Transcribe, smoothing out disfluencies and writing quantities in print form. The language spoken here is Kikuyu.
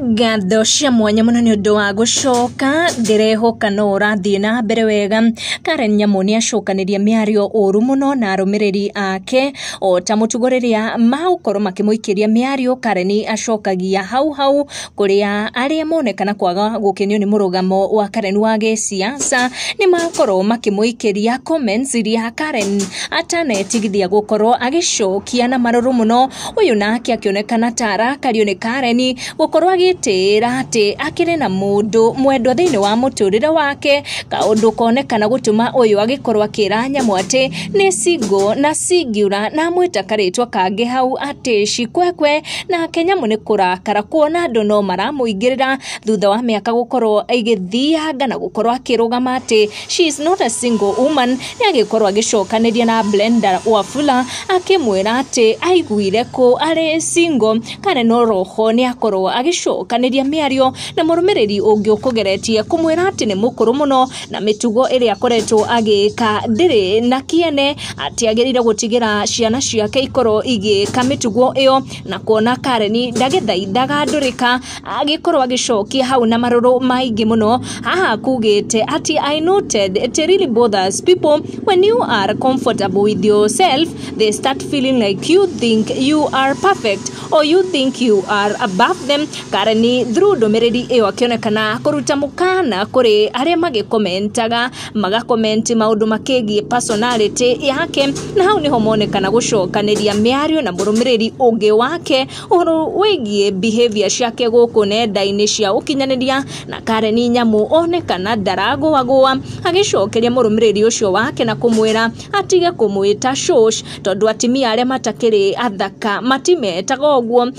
Ngatho cia mwanya mũno nĩ ũndũ wa gũcoka, ndĩrehoka no ũrathiĩ na mbere wega. Karen Nyamu nĩ acokanĩria mĩario ũru mũno na arũmĩrĩri ake o ta mũtugo rĩrĩa magũkorwo makĩmũikĩria mĩario. Karen acokagia hau hau kũrĩa arĩa monekana kwaga gũkenio nĩ mũrũgamo wa Karen wa gĩsiasa nĩ makorwo makĩmũikĩria comments iria Karen atanetigithia gũkorwo agĩcokia na marũrũ mũno. Ũyũ nake akĩonekana ta arakario nĩ Karen gũkorwo agĩtĩĩra atĩ akĩrĩ na mũndũ mwendwa thĩinĩ wa mũtũrĩre wake, kaũndũ konekana gũtũma ũyũ agĩkorwo akĩra Nyamu atĩ nĩ single na singular na amwĩta karĩtwa kangĩ hau atĩ cikwekwe. Nake Nyamu nĩ kũrakara kuona andũ no maramũingĩrĩra thutha wa mĩaka gũkorwo ĩgĩthianga na gũkorwo akĩrũgama atĩ she is not a single woman. Nĩ agĩkorwo agĩcokanĩria na Brenda Wafula akĩmwĩra atĩ aiguire kũ arĩ single. Karen oroho nĩ akorwo agĩcokanĩria mĩario na mũrũmĩrĩri ũngĩ ũkũgeretie kũmwĩra atĩ nĩ mũkũrũ mũno na mĩtugo ĩrĩa akoretwo agĩka ndĩrĩ na kĩene, atĩ agĩrĩire gũtigĩra ciana ciake ikorwo igĩka mĩtugo ĩyo, na kuona Karen ndagĩthaithaga ndũrĩka agĩkorwo agĩcokia hau na marũrũ maingĩ mũno. Haha kugĩte atĩ I noted it really bothers people when you are comfortable with yourself, they start feeling like you think you are perfect or you think you are above them. Karen through ndũmĩrĩri ĩyo akĩonekana kũruta mũkana kũrĩ arĩa magĩkomentaga magakomenti maũndũ makĩgiĩ personality yake, na hau niho monekana gũcokanĩria mĩario na mũrũmĩrĩri ũngĩ wake ũhoro wĩgiĩ behavior ciake gũkũ nenda-inĩ cia ũkinyanĩria. Na Karen Nyamu onekana ndaragũagũa agĩcokeria mũrũmĩrĩri ũcio wake na kũmwĩra atige kũmwĩta shosh tondũ atimia arĩa matakĩrĩ athaka matimetaga ũguo.